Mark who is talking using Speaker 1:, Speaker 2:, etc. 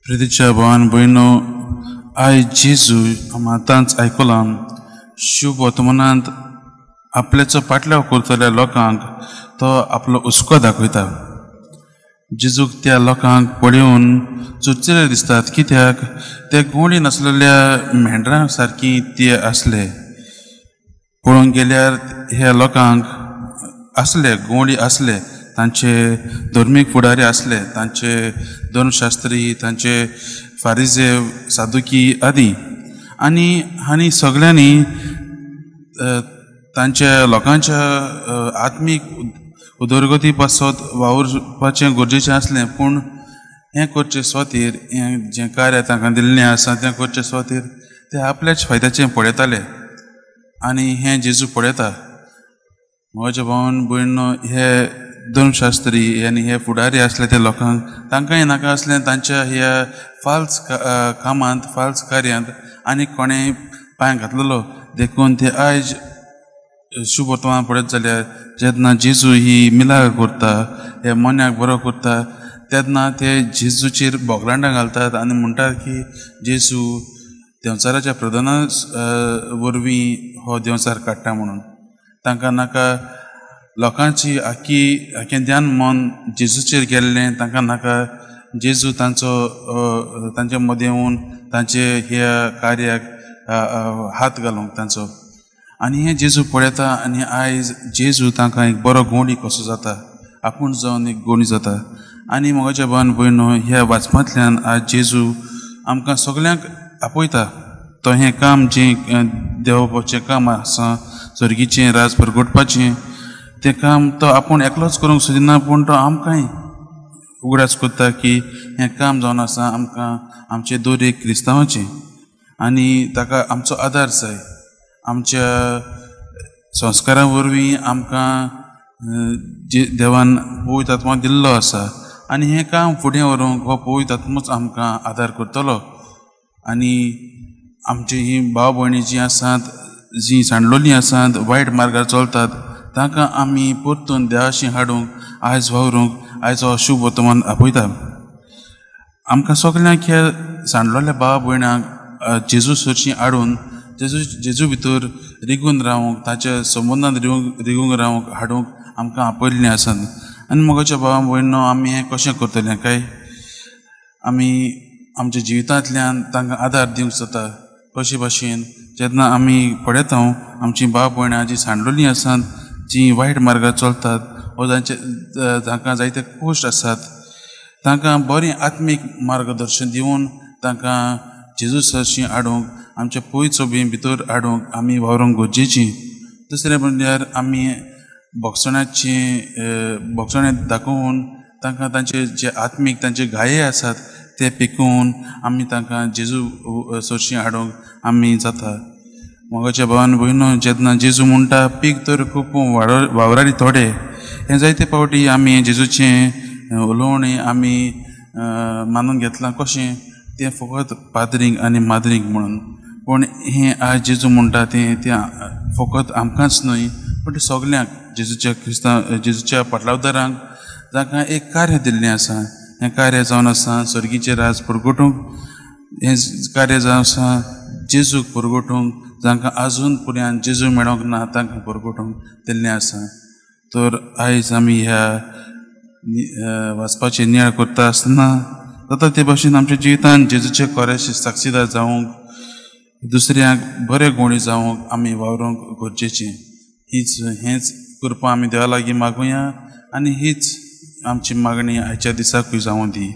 Speaker 1: प्रितीच्या भावान भयणो, आयज जेजू आतांच आयकलां शुभ वर्तमानांत आपल्याचो पाटलाव करतल्या लोकांक तो आपलो हुस्को दाखयता. जेजूक त्या लोकांक पळोवन चुरचुरे दिसतात, कित्याक ते गोंडी नासलेल्या मेंढरां सारकी ते आसले. पळोवंक गेल्यार ह्या लोकांक आसले गोंडी आसले, तांचे धर्मीक फुडारी आसले, तांचे धर्मशास्त्री, तांचे फारिजे, सादुकी आदी. आनी हांणी सगळ्यांनी तांच्या लोकांच्या आत्मीक उदरगती पासत वावुरपाचें गरजेचें आसलें, पूण हें करचे स्वातीर, हें जें कार्य तांकां दिल्लें आसा तें करचे स्वातीर ते आपल्याच फायद्याचें पळयताले. आनी हें जेजू पळयता. म्हज्या भावन भयणो, हे धर्मशास्त्री आनी हे फुडारी आसले ते लोकांक तांकांय नाका आसलें तांच्या ह्या फाल्स कामांत, फाल्स कार्यांत आनी कोणें पांय घातलेलो. देखून ते आयज शुभ वर्तमान पळयत जाल्यार जेन्ना जेजू ही मिलाग्र करता, हे मोन्याक बरो करता, तेन्ना ते जेजूचेर बोगलांडां घालतात आनी म्हणटात की जेजू देंवचाराच्या प्रधाना वरवीं हो देंवचार काडटा म्हणून. तांकां नाका लोकांची आख्खी आख्खें ध्यान मन जेजूचेर गेल्लें, तांकां नाका जेजू तांचो तांचे मदें येवन तांचे ह्या कार्याक हात घालूंक तांचो. आनी हें जेजू पळयता आनी आयज जेजू तांकां एक बरो गोंडी कसो जाता, आपूण जावन एक गोंडी जाता. आनी म्हज्या भावान भयणो, ह्या वाचपांतल्यान आज जेजू आमकां सगल्यांक आपयता. तो हें काम जें देवाचें काम आसा, स्वर्गीचें राज परगटपाचें, तें काम तो आपूण एकलोच करूंक सोदिना, पूण तो आमकांय उगडास करता की हें काम जावन आसा आमकां आमचे दर एक क्रिस्तांवाचें, आनी ताका आमचो आदार जाय. आमच्या संस्कारां वरवीं आमकां जे देवान पवित्र आत्मा दिल्लो आसा आनी हें काम फुडें व्हरूंक हो पवित्र आत्मोच आमकां आदार करतलो. आनी आमची ही भाव भयणी जीं आसात, जीं सांडलोलीं आसात, वायट मार्गार चलतात, तांकां आमी परतून देवाशी हाडूंक आयज वावरूंक आयज हो शुभ वर्तमान आपयता. आमकां सगल्यांक ह्या सांडलोल्या भाव भयणांक जेजू सरशी हाडून जेजू भितर रिगून रावंक, ताच्या संबंदान रिगून रावंक हाडूंक आमकां आपयल्लें आसात. आनी म्हज्या भावा भयणो, आमी हें कशें करतलें काय? आमी आमच्या जिवितांतल्यान तांकां आदार दिवंक जाता. कशे भाशेन जेन्ना आमी पळयता आमची भाव भयणां जीं सांडलोलीं आसात, जीं वायट मार्गार चलतात वा जांचे जांकां जायते कश्ट आसात, तांकां बरें आत्मीक मार्गदर्शन दिवन तांकां जेजू सरशी हाडूंक, आमच्या पयचो बी भितर हाडूंक आमी वावरूंक गरजेची. दुसरें म्हणल्यार आमी भोगसण्याचें भोगसणें दाखोवन तांकां तांचे जे आत्मीक तांचे घाये आसात ते पिकोवन आमी तांकां जेजू सरशी हाडूंक आमी जाता. म्हज्या भावान भयणो, जेन्ना जेजू म्हणटा पीक तर खूब वावराडी थोडे, हें जायते फावटी आमी जेजूचें उलोवणें आमी मानून घेतलां कशें तें फकत पाद्रींक आनी माद्रींक म्हणून, पूण हें आज जेजू म्हणटा तें तें फकत आमकांच न्हय, पूण तें सगल्यांक जेजूच्या क्रिस्तांव जेजूच्या पाटलावदारांक जांकां एक कार्य दिल्लें आसा. हें कार्य जावन आसा स्वर्गीचें राज परगटूंक, हें कार्य जावन आसा जेजूक परगटूंक, जांकां आजून पर्यंत जेजू मेळोंक ना तांकां परगटूंक दिल्लें आसा. तर आयज आमी ह्या वाचपाचें नियाळ करता आसतना जाता ते भाशेन आमच्या जिवितांत जेजूचे कोऱ्याचे साक्षीदार जावंक, दुसऱ्यांक बरे गुणी जावंक आमी वावरूंक गरजेचें. हीच हेंच कृपा आमी देवा लागीं मागुया आनी हीच आमची मागणी आयच्या दिसाकूय जावं दी.